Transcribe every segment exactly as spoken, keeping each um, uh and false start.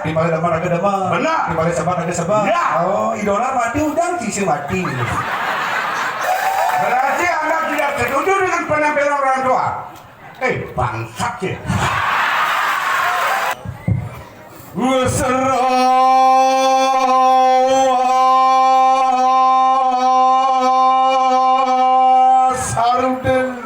Di mana demen, raga demen. Benar. Di mana sabar, raga sabar. Ya. Oh, idola mati, ujang sisi mati. Berarti Anda tidak setuju dengan penampilan orang tua? Eh, bangsat ya. Wes ero Sarudin.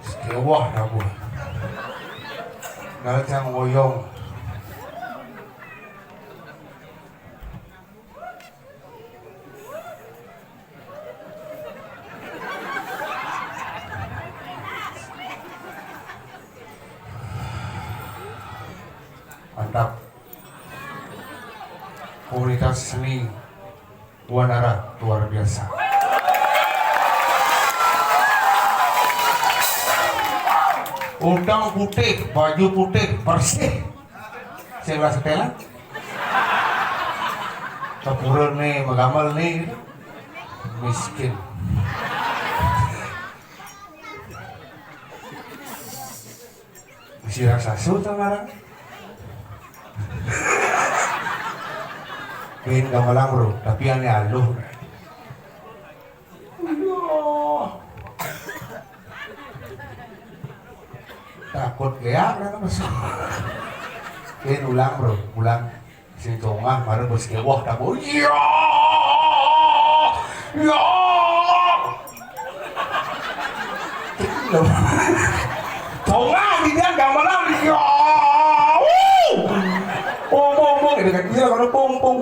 Sekewah dah buat. Dah macam ngoyong. Mantap. Komunitas seni Wanara luar biasa. Udeng putih, baju putih, bersih. Sing lah setelan. Kepura nih, megamel nih, gitu. Miskin. Masih raksasa tuh ngarang. Main gamelan, bro, tapi aneh aluh. Aduh. Takut ya, mereka masuk. Main ulang, bro, ulang. Sing tongah, mara bos kewah, tak, bro. Iya. Iya. Tongah, dia gamelan, iya. Wuh. Pung, pung, pung. Dia kata, iya, kalau pung, pung.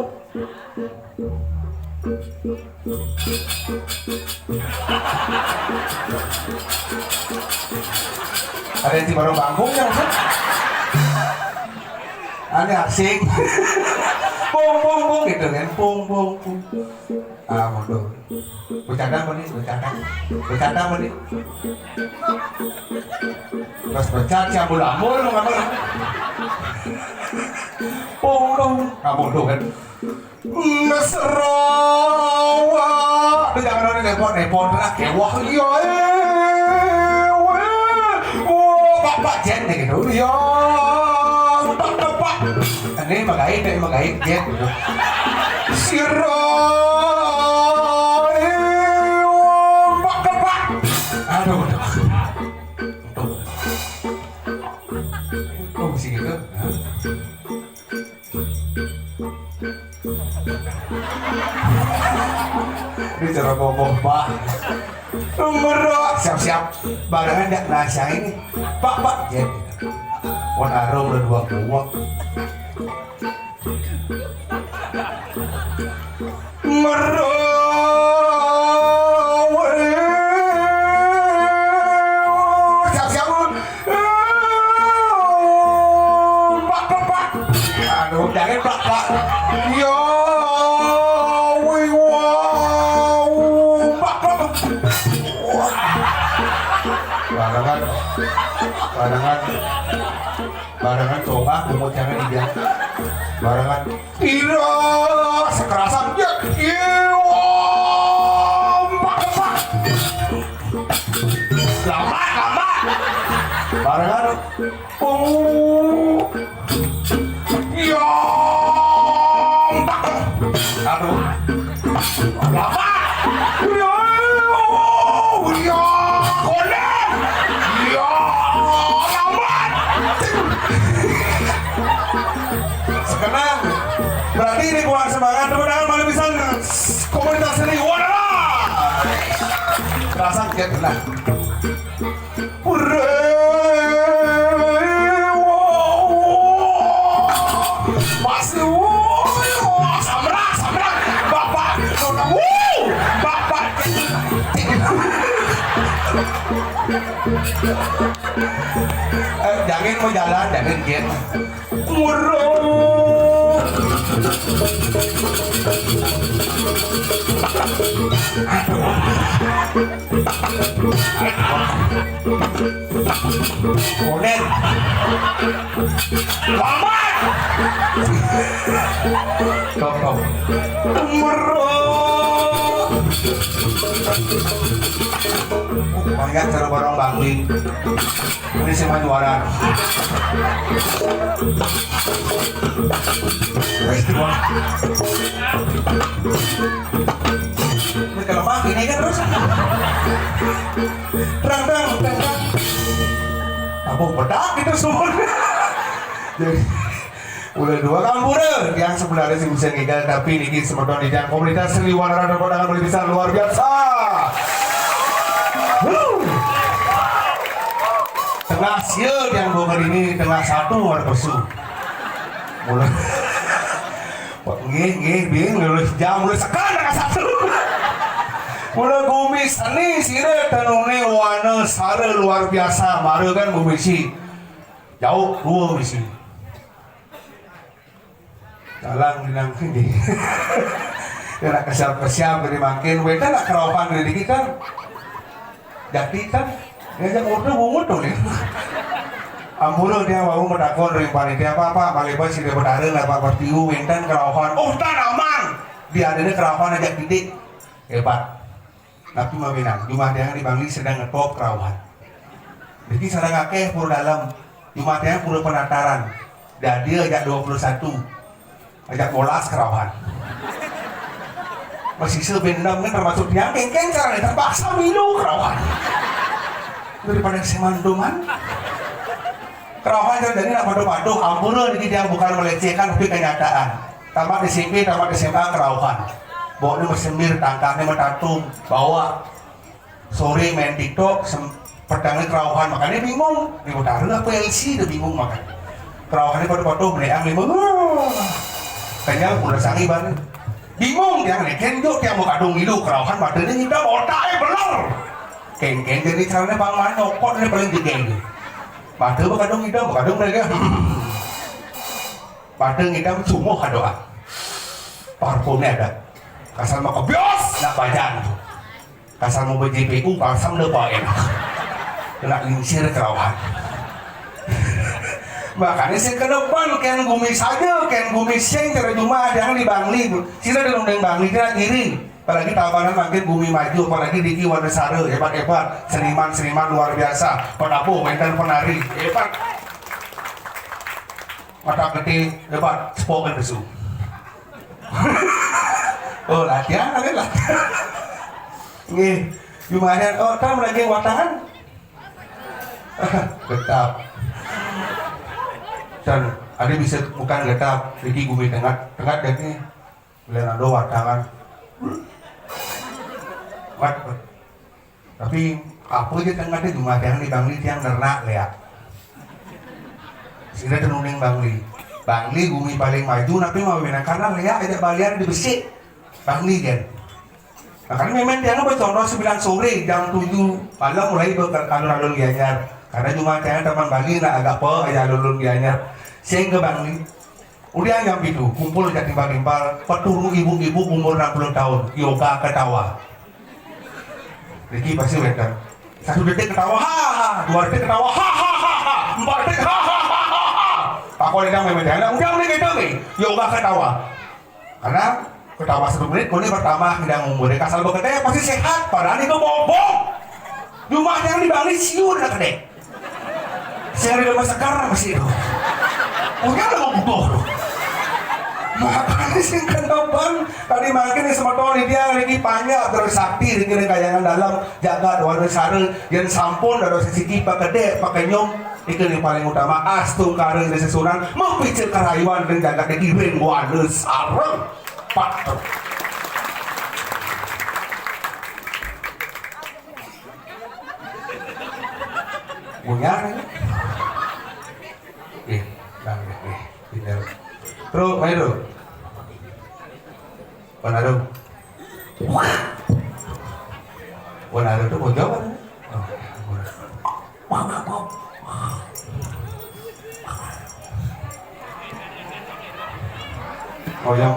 Ada yang di warung bangkungnya, maksud? Ane asing. Pung, pung, pung gitu kan. Pung, pung, pung. Ah, mundur. Bercanda apa nih? Bercanda. Bercanda apa nih? Pas bercanda, ambul-ambul, mau ngapa? Pung, pung. Ah, mundur kan. Mesra. Wah, jangan ada telepon, telepon lah, kayak, wah, iya, eh, weh. Oh, Bapak Jen nih gitu. Ya, Pak, Pak. Ini magaib, ini magaib, Jen gitu. Sira, eh, Pak, Pak. Aduh, aduh. Tuh. Oh, mesti gitu. Hah? Ini cara boboh, Pak. Merok, siap-siap. Barengan nggak nasiang ini. Pak, Pak, Jen. Wan Arum udah dua buah. Merok, siap-siap, Pak, Pak, Pak. Aduh, jangan, Pak, Pak. Ya, wih, wow, Pak, Pak. Wah. Barengan, barengan, barengan, coba, pungut jangan dia. Barengan. Piro sekerasan dia. Iya, Pak, Pak. Lambat, lambat. Barengan. Oh. Iya, Pak. Aduh. Lambat. Iya, iya, konden. Iya, lambat. Sekenang. Berarti ini kurang semangat. Tepuk tangan malu pisan komunitas seni. Wadah. Terasa kaget lah. Hore, wow. Masih, wow, samrak, samrak. Bapak, wow, Bapak. Eh, jangan mau jalan, jangan, Jen. Kurung. Kulit. Lawan. Kok, kok. Umur. Banyak cara barang bangking. Ini semua juara. Ini kalau bangking ini kan terus. Terang, terang, terang, terang. Aku bedak itu semua. Jadi, udah dua kampure yang sebenarnya sih bisa ngigal, tapi niki semeton di komunitas Seliwan ada pandangan lebih besar luar biasa. Wuh. Tengah sieu yang bawa ini tengah satu luar pesu. Mulai. Nggih, nggih, bing, lulus jam, lulus sekarang satu. Mulai bumi seni sire tenune wana sare luar biasa, mare kan bumi si. Jauh dua misi. Jalan bilang ini. Kena kesiap-kesiap dari makin, weta nak keraupan dari kita. Jadi kan, ngajak mutu bungut tuh nih. Ampura dia mau menakon dari panitia apa-apa, maliban sih dia bertaruh lah Pak Pertiu, wenten keraupan. Oh, tan aman. Dia ada keraupan ajak didik. Hebat. Tapi maminang, jumah tiang di Bangli sedang ngetop kerauhan. Jadi sareng akeh pura dalam, jumah tiang pura penataran. Dadi ajak dua puluh satu, ajak bolas kerauhan. Masih sebenam kan termasuk tiang kengkeng caranya terpaksa milu kerauhan. Daripada semanduman. Kerauhan jadi nak padu-padu, ampura ini dia bukan melecehkan tapi kenyataan. Tamat S M P, tamat S M A kerauhan. Bawa ni mesemir, tangkahnya metatung, bawa sore main TikTok, sem-, petangnya kerauhan, makanya bingung. Di utara apa L C dia bingung makanya. Kerauhannya padu-padu, meleang lima. Kenyal, udah sangi banget. Bingung dia, nih, kenjuk dia mau kadung ngilu, kerauhan, matanya ngidam, otaknya beler. Kengkeng jadi caranya Bang Mano, kok ini paling gede ini. Mata berkadung ngidam, berkadung mereka. Ada ngidam sungguh ada. Parfumnya ada. Kasar mau kebios, nak bajan. Kasar mau J P U, balsam deh, Pak, enak. Kena lingsir kerawan. Makanya saya ke depan, kan gumi saja, kan gumi sing, cara cuma ada yang di Bangli. Sila ada nundeng Bangli, kira iri. Apalagi Tabanan makin gumi maju, apalagi Diki Wanasara, hebat-hebat. Seniman-seniman luar biasa. Penabuh, main dan penari, hebat. Mata gede, hebat. Sepok kan lesu. Oh, latihan, ada latihan. Nggih, lumayan. Oh, kan lagi watangan? Getap. Dan ada bisa bukan getap, jadi gumi tengah, tengah daging. Leonardo watangan. Wat, wat. Tapi apa aja tengah ada cuma yang di Bangli tiang nernak ya. Sila tenuning Bangli. Bangli gumi paling maju, tapi mau bilang karena ya ada balian di besi. Bangli kan. Nah, kan memang tiang bercontoh sembilan sore, jam tujuh malam mulai beralun-alun Gianyar. Karena cuma tiang teman Bangli nak agak pe aja alun-alun Gianyar. Sing ke Bangli. Udah jam itu, kumpul ke timpal-timpal, peturu ibu-ibu umur enam puluh tahun, yoga ketawa. Riki pasti wetan. Satu detik ketawa, ha, ha, ha. Dua detik ketawa, ha, ha, ha, ha. Empat detik, ha, ha, ha, ha, ha. Aku ada yang memang jalan, udah, udah gitu nih, yoga ketawa. Karena ketawa satu menit, kau ini bertambah bidang umur. Kasal bekerja pasti sehat, padahal itu bobo. Cuma yang di Bali siun nak kedek. Saya di rumah sekar masih itu. Punya lo butuh. Makanya sing kenapa tadi makin di semeton di dia lagi banyak terus sakti di kiri kayangan dalam jagat warna sare yang sampun dari sisi pakai dek pakai nyom itu yang paling utama astungkara di sesunan mempicil kerayuan dan jagat di iring warna sareng. Pak. Punya nih. Nih, nah, nih, nih. Pindah. Bro, main bro. Mana bro? Mana bro tuh mau jawab? Oh, Oyong.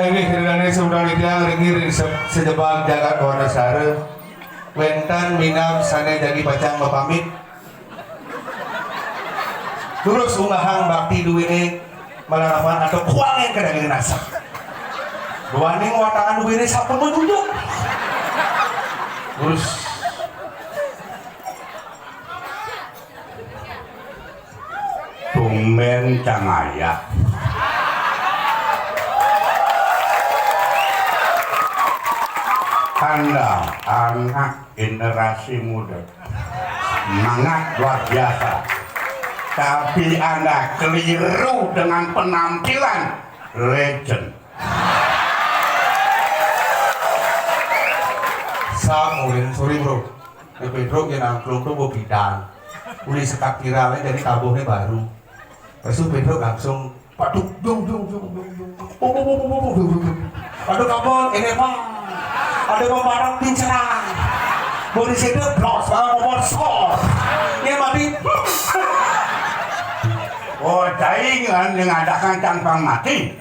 Inggih, ridane seudang tiang ringgih se-, sejebag jagat Wanasara. Wenten minab sane jagi pacang mapamit. Terus unggahang bakti duwene malarapan atau kuangen ke daging nasak. Duaning watangan duwene sampun menunjuk. Terus tumben cangaya. Tanda anak generasi muda. Semangat luar biasa. Tapi Anda keliru dengan penampilan legend. Sa, sorry bro. Pedro yang angklung tuh gue bidan. Uli sekat viral jadi tabuhnya baru. Terus Pedro langsung paduk, dung, dung, dung, dung, dung. Pum, pum, pum, pum, pum, dung, dung, dung. Aduh, kabel, ini mah. Ada mau parang pinceran. Mau di sini, blos, mau nomor skor. Ya, mati. Oh, cai ngan ngadakan tanpa mati.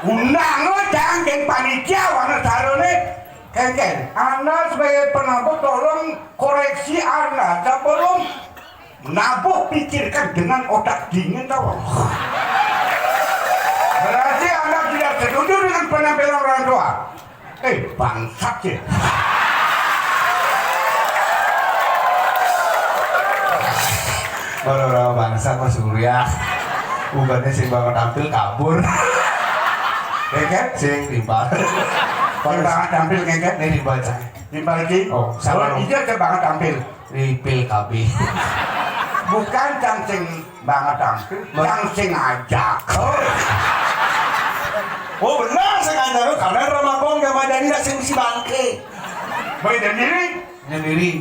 Undang lo, cang, jeung panitia, warna sarone. Kengken, Anda sebagai penabuh tolong koreksi Anda sebelum nabuh, pikirkan dengan otak dingin, tahu. Berarti Anda tidak setuju dengan penampilan orang tua. Eh, bangsat ya. Orang-orang bangsat, Mas Surya. Bukannya sing banget tampil kabur. Kengken? Sing timpal. Sing banget tampil, kengken? Ini timpal, Cang. Timpal, Cing. Oh, salah. Oh, iya, sing banget tampil. Di P K B. Bukan, Cang, sing banget tampil, Cang, sing ngajak. Oh. Oh, benar, sing ngajak. Karena Ramakong sama Dani sing bisi bangke. Beda diri. Sendiri.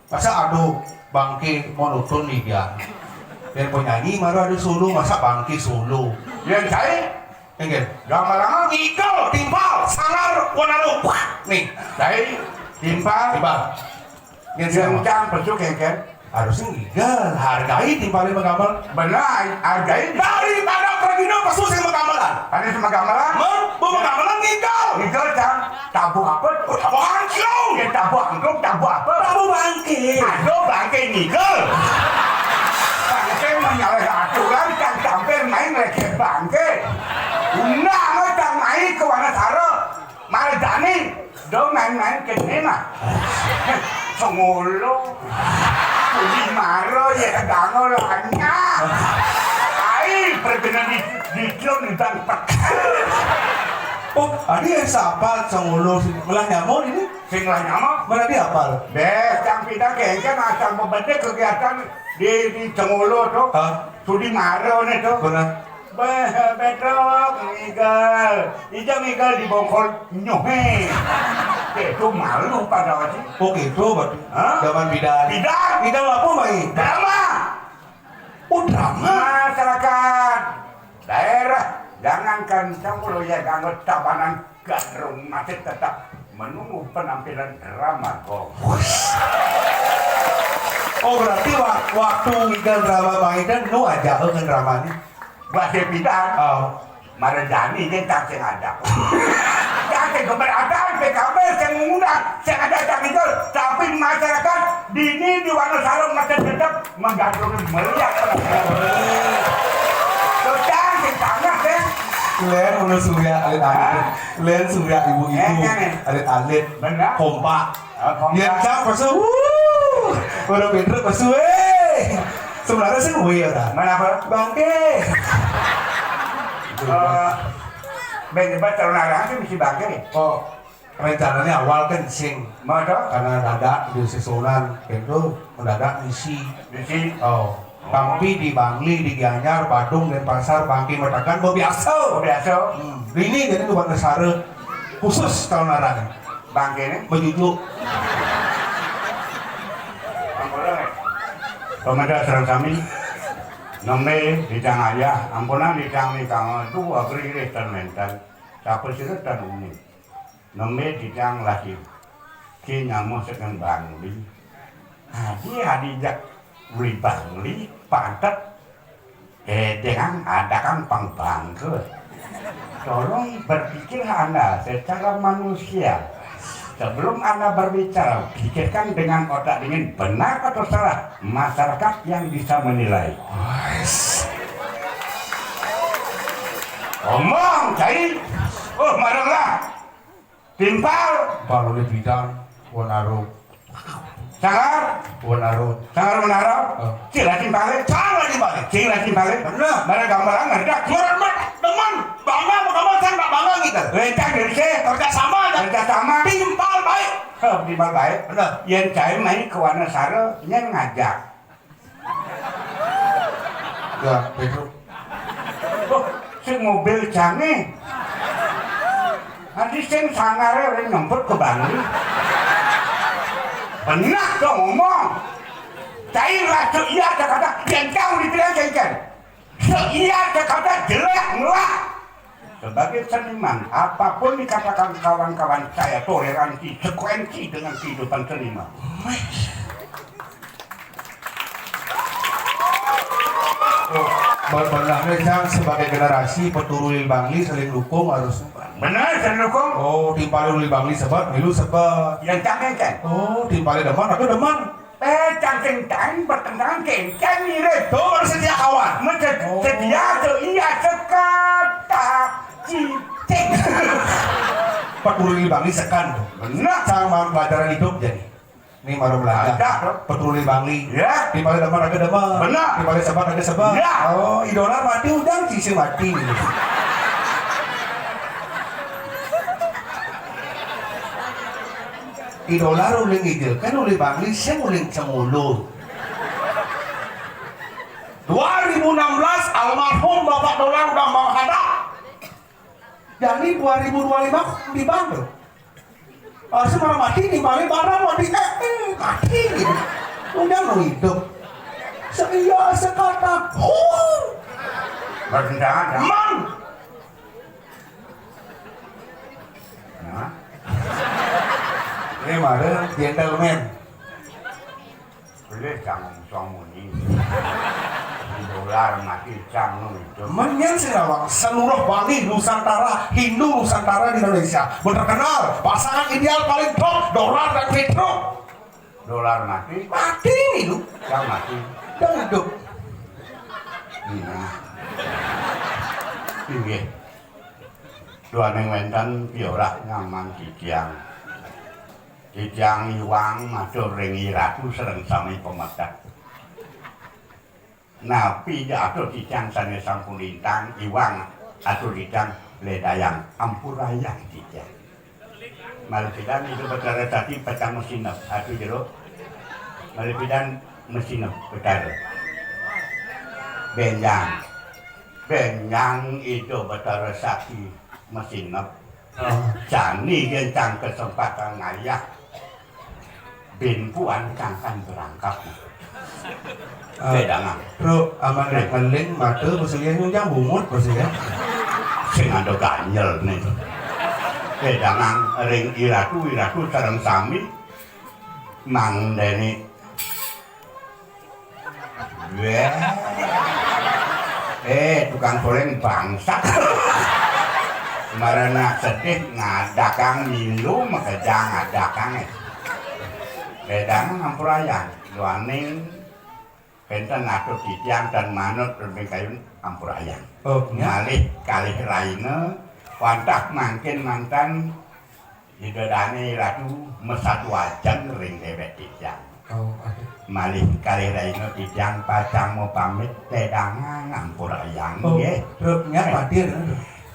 Masa aduh bangke monoton nih dia. Dan penyanyi malah ada solo, masa bangke solo. Yang saya Enggak. Gambaran ngigel, timpal, sangar, wanaru. Wah, nih. Dari timpal. Timpal. Yang sama. Yang pesu, kengken. Harusnya ngigel, hargai timpalnya menggambar. Benar, hargai. Daripada pergi dong pesu sing menggambaran. Ada sing menggambaran? Mau menggambaran ngigel. Ngigel, Cang. Tabuh apa? Oh, tabuh angklung. Ya, tabuh angklung, tabuh apa? Tabuh bangke. Aduh, bangke ngigel. Bangke menyalahi aturan, kan tampil main lagi bangke. Undang, kan main ke warna saro. Malah Dani, do main-main ke sini mah. Sengolo. Di maro ya dango lanya. Ai, perkenan di di di bangpet. Oh, adi sapal sengolo sing melah nyamun ini? Sing lah nyama? Mana dia apal? Beh, Cang Pida kengken asal bebedek kegiatan di, di Cengolo tuh. Hah? Sudi maro nih tuh. Benar. Beh, bedrok, ngigel. Ijang ngigel di bongkol nyohe. Itu malu pada wajib. Oh, gitu, berarti. Hah? Zaman bidan. Bidan? Bidan apa, Mai? Drama. Oh, drama. Masyarakat daerah, jangankan Cangkulo ya, Ganggot, Tabanan, Gadrung masih tetap menunggu penampilan drama Gong. Oh, berarti wa- waktu ngigel drama Bang Idan, nu aja kan dramanya? Bahasa Pidan. Oh. Marajani dia tak sengaja. Jangan keberatan P K B yang mengundang, sengaja tak itu. Tapi masyarakat dini di Wonosalam masih tetap menggantung melihat. Tuh, Cang, di tanah, deh. Len, udah surya, alit-alit. Hah? Len, surya, ibu-ibu. Eh, iya, nih. Alit-alit. Benar. Kompak. Oh, kompak. Yang Cang, pas, wuh. Udah pinter, pas, weh. Sebenarnya sih, weh, ya, kan? Mana apa? Bangke. Eh, ben, debat calon arang sih mesti bangke. Oh. Rencananya awal kan sing. Mada? Karena dadak di susunan itu mendadak misi. Misi? Oh. Tapi di Bangli, di Gianyar, Badung, Denpasar, Bangli, Matakan, mau biasa. Mau biasa. Hmm. Ini jadi buat sare khusus tahun larang. Bangke ini? Menjujuk. Pemuda serang kami. Nembe di Cang Ayah, ampunan di Cang Mikang, dua beri dan mentan. Siapa sih tan umi? Nembe tijang lagi. Ki nyamuh sekeng Bangli. Adi, adi jak uli Bangli, pantet. Eh, dengan ada kan pang bangke. Tolong berpikir Anda secara manusia. Sebelum Anda berbicara, pikirkan dengan otak dingin, benar atau salah. Masyarakat yang bisa menilai. Omong, cai. Oh, marahlah. Timpal. Balone bidang, Wonaro. Sangar. Wonaro. Sangar Wonaro. Oh. Cila timpale. Sangar timpale. Cila timpale. Bener. Mana gambaran ngerdak. Demen. Bangga, bangga, saya nggak bangga gitu. Lencang dari saya. Kerja sama aja. Kerja sama. Timpal baik. Heh, timpal baik. Bener. Yen cai main ke warna sare, nyen ngajak. Ya, Pedro. Oh, si mobil canggih. Nanti sing sangare orang nyemput ke Bangli. Benar dong ngomong. Cai rasa iya ada kata, yang Iya, kata jelek, ngelak. Sebagai seniman, apapun dikatakan kawan-kawan saya, toleransi, sekuensi dengan kehidupan seniman. Oh, benar, Cang, sebagai generasi peturun Bangli saling dukung harus. Benar, saling dukung. Oh, timpalé Bangli sebet, milu sebet. Yang Cang kan? Oh, timpalé demen, aku demen. Eh, cangkéng-cangkéng bertentangan, kéngkén mirip. Tuh, baru setia kawan. Mesti setia tuh, iya, sekata cicing. Peturun Bangli sekan tuh. Benar. Sama pelajaran hidup jadi. Ini baru belajar. Ada, tuh. Peturun Bangli. Ya. Timpalé demen, aku demen. Benar. Timpalé sebet, aku sebet. Ya. Oh, idola mati, ujang sisi mati. Idola uling ijo, kan uling Bangli, sing uling sengulu. Dua ribu enam belas, almarhum Bapak Dolar udah menghadap. Jadi dua ribu dua puluh lima di Bandung. Harusnya malah mati di Bali, barang mau di, eh, eh, mati gitu. Udah mau hidup. Seia sekata, hu. Bertentangan, ya? Man. Nah. Ini mah ada gentleman. Boleh kamu song muni. Dolar mati kamu itu. Menyan sing rawang seluruh Bali Nusantara, Hindu Nusantara di Indonesia. Bener kenal, pasangan ideal paling top, Dolar dan Pedro. Dolar mati. Mati nih lu. Yang mati. Yang hidup. Nah. Inggih. Duaning wénten piorah nyamang titiang. Titiang iwang matur ring Iratu sareng sami pametek. Napi atur titiang sané sampun lintang, iwang atur titiang ledayang, ampurayang titiang. Malih pidan Ida Betara Sati pacang masineb, atur jero. Malih pidan masineb, Betara. Bénjang. Bénjang Ida Betara Sati masineb. Oh. Jani yén cang kesempatan ngayah, bin puan cangkan berangkat. Ah, Bédangan. Bro, aman. Ngeling mata, bos ya, nyunjang bungut, bos ya. Sing ada ganjel nih. Bédangan ring Iratu, Iratu sareng sami mangdéni. Wéh. Eh, tukang goléng bangsat. Marana sedih ngadakang milu, makejang ngadakang, eh. Bédangan ampurayang. Duaning wénten atur titiang tan manut rembing kayun ampurayang. Oh, ya. Malih kalih rahina, wantah mangkin mantan Ida Dané Ratu masadu ajeng ring déwék titiang. Oh, aduh. Malih kalih rahina titiang pacang mapamit, bédangan ampurayang, oh, nggih. Truk nyat. Eh. Hadir.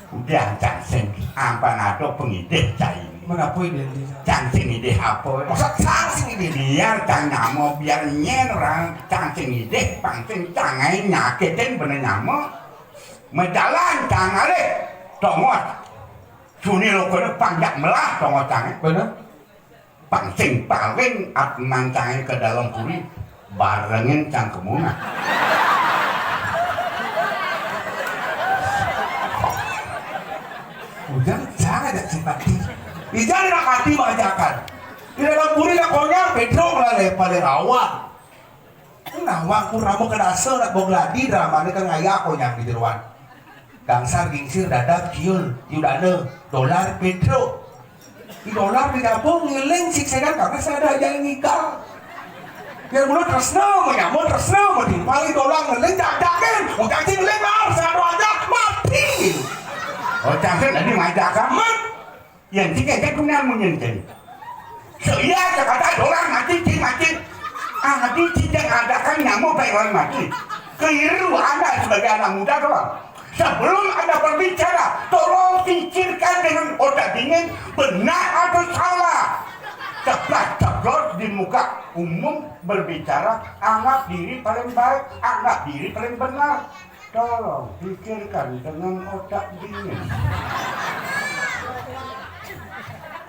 Udah cang sing ampan ada pengidih cai. Menapa idih? Cang sing idih apa? Masa cang sing idih? Biar cang nyama, biar nyén orang cang sing idih, pang sing cang aé nyakitin bener nyama. Majalan cang alih. Tongos. Suni lokone panjak melah tongos cangé. Bener. Pang sing paling at mancangé ke dalam puri, barengin cang kemunah. Ujang cang ada simpati. Ijang nak mati mengajakan. Di dalam puri nak konyang, Pedro melalui paling awal. Nawang Purnama kedasa nak bog ladi dramané kan ngayah konyang di jeroan. Gangsar gingsir dadap kiul, yudana, Dolar, Pedro. Di Dolar di dapur ngiling siksenan karena saya ada aja yang ngigal. Yang mula tresna, menyambut tresna, metimpal di Dolar ngiling jagakin. Udah sih ngiling lar, saya ada aja mati. Oh, cangkir tadi ngajak amat. Yén cing kéngkén kumaha munyin cing. Saya kata orang mati, cing mati. Adi cing adakan nyamuk baik orang mati. Keliru Anda sebagai anak muda, kawan. Sebelum Anda berbicara, tolong pikirkan dengan otak dingin, benar atau salah. Ceplas-ceplos di muka umum berbicara, anggap diri paling baik, anggap diri paling benar. Tolong pikirkan dengan otak dingin.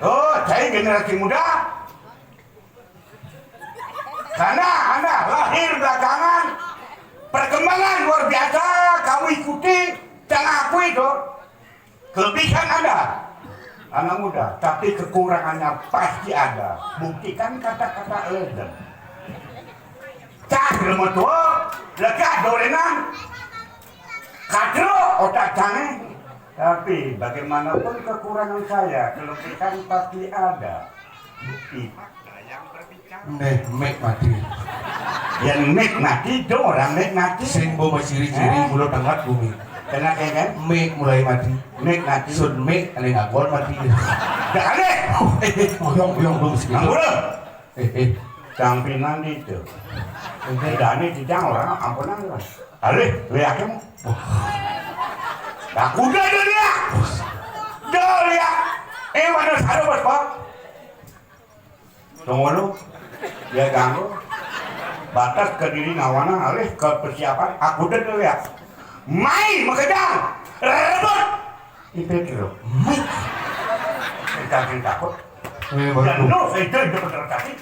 Oh, saya generasi muda. Karena Anda lahir belakangan, perkembangan luar biasa, kamu Kelebihan ada, anak muda, tapi kekurangannya pasti ada. Buktikan kata-kata Eden. Cah, lemetua, lega, dolenan, katro, otak canggih. Tapi bagaimanapun kekurangan saya, kelebihan pasti ada. Bukti. Nih, mik mati. Yang mik mati, dong orang mik mati. Sing bo ciri-ciri. Eh? Mulut tengah bumi. Tengah ya kan? Mik mulai mati. Mik mati. Sun mik, aneh ngagon mati. Dah aneh. Eh, eh, boyong, boyong, dong, segitu. Ampun. Eh, eh. Campinan itu. Udah aneh, tidak orang, ampunan lah. Alih, lihat kamu. Aku udah, udah lihat. Udah lihat. Eh, mana saya, Bos, Pak? Tunggu lu, dia ganggu. Batas ke diri ngawana, alih ke persiapan. Aku udah dulu ya. Mai, makedang, rebut. Itu dulu. Mai. Kita yang takut. Ini baru. Dan lu, itu, itu bener tadi.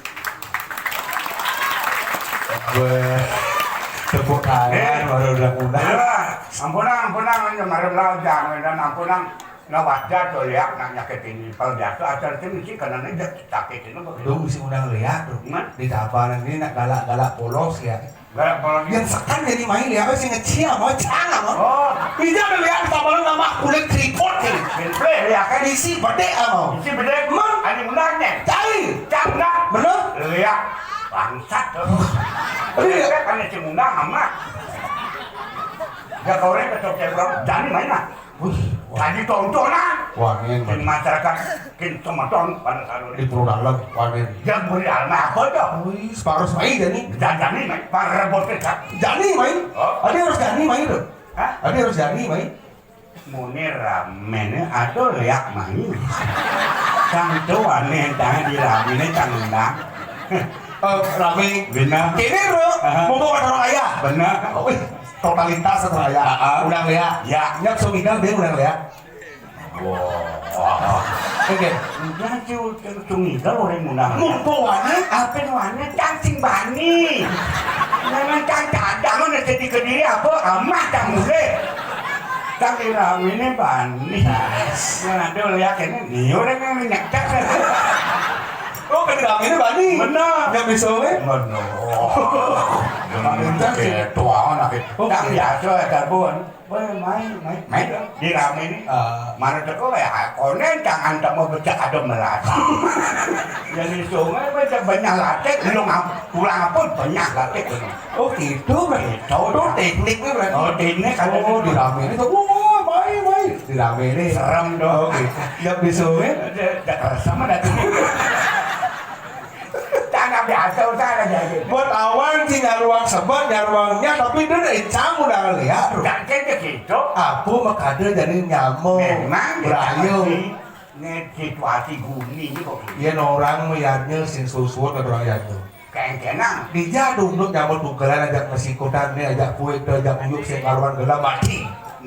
Gue tepuk tangan. Eh. Baru udah undang. Ya, ampunan, ampunan, ini marah belajar, dan ampunan. Nah, wajar tuh ya, nak nyakitin ipal biasa, asal sih mesti kenanya dia sakit ini begitu. Dong, si undang lihat tuh. Di tabanan ini nak galak-galak polos ya. Galak polos. Yang sekan jadi main lihat sih ngecil mau cang apa? Oh. Ini ada lihat tabanan nama kulit tripod ini. Gameplay ya kan? Isi bedek apa? Isi bedek. Emang? Ada undangnya. Cari. Cang enggak? Bener? Lihat. Bangsat tuh. Iya. Kan ada si undang sama. Gak kau rek ketok cewek. Jangan main lah. Wih, wah. Tadi tontonan. Wah, ini di masyarakat kin semeton pada saat di Purwakarta, wah, ini. Yang beri alma apa tuh? Wih, separuh main jadi. Jani main, para bocah. Jani main. Oh. Ada harus jani main tuh. Hah? Ada harus jani main. Muni ramene atau leak main. Kang tuh aneh, jangan di ramene, Kang undang. Eh, rame. Bener. Kene, bro. Aha. Mumpung ada orang ayah. Bener. Wih, totalitas atau ayah. Heeh. Undang lihat. Ya. Nyap sumigal dia undang lihat. Wah. Oke. Udah tuh, tuh ngigal orang undang. Mumpung wane. Apa wane cacing bani? Mana cacing ada mana jadi kediri apa? Amat kamu deh. Tapi ramene bani. Nah, tuh lihat ini. Ini orang yang nyetak. Oh, kan ramene bani. Bener. Nggak bisa, weh. Bener. Bani cacing. Tuangan lagi. Oh, tak biasa ya, Karbon. Weh, main, main, main dong. Di rame ini. Eh. Mana teko ya, konen tangan tak mau becak ada melas. Jadi sungai macam banyak latek, lu ngap-, pulang apa banyak latek lu. Oh, gitu, Bang. Gitu, tuh ya. Tekniknya berarti. Oh, teknik ada. Oh, di rame ini tuh, wah, main, main. Di rame ini. Serem dong. Oh, gitu. Nggak bisa, weh. Ada, ada sama datang. Tanah biasa, usaha aja gitu. Buat awan sih nyaruang sebet, nyaruangnya, tapi dia udah encang udah ngeliat. Dan kayak gitu. Apa makanya jadi nyamuk, memang berayu. Ini situasi gumi ini kok gitu. Iya, orang melihatnya sing susuan ke orang lihatnya. Kengkenang. Dia duduk nyamuk tugelan ajak masikutan nih, ajak kuit, ajak uyuk, sing karuan gelam mati.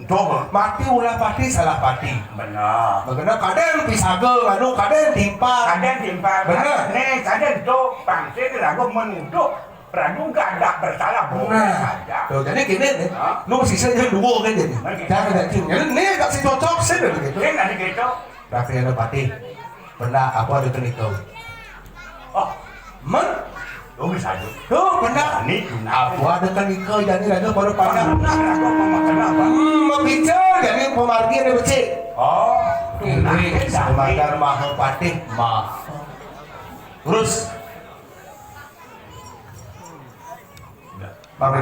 Coba. Mati ulah pati, salah pati. Benar. Benar, kadang pisaga, anu, kadang timpal. Kadang timpal. Benar. Nih, kadang tuh pangsit lagu menuduh praduga tidak bersalah, boleh saja. Tuh, jadi gini nih. Hah? Lu sisa aja dua kan jadi. Benar. Jangan ada cing. Jadi nih tak si cocok sih begitu. Kan ada gitu. Rakyat Patih. Benar, apa ada kenikau? Oh, men? Lu bisa aja. Tuh, benar. Ini guna. Apa ada kenikau jadi raja baru panjang. Benar, aku mau makan apa? Hmm, mau bicara jadi pemargi ada becik. Oh, ini sebentar mahal patih, mah. Terus. Bang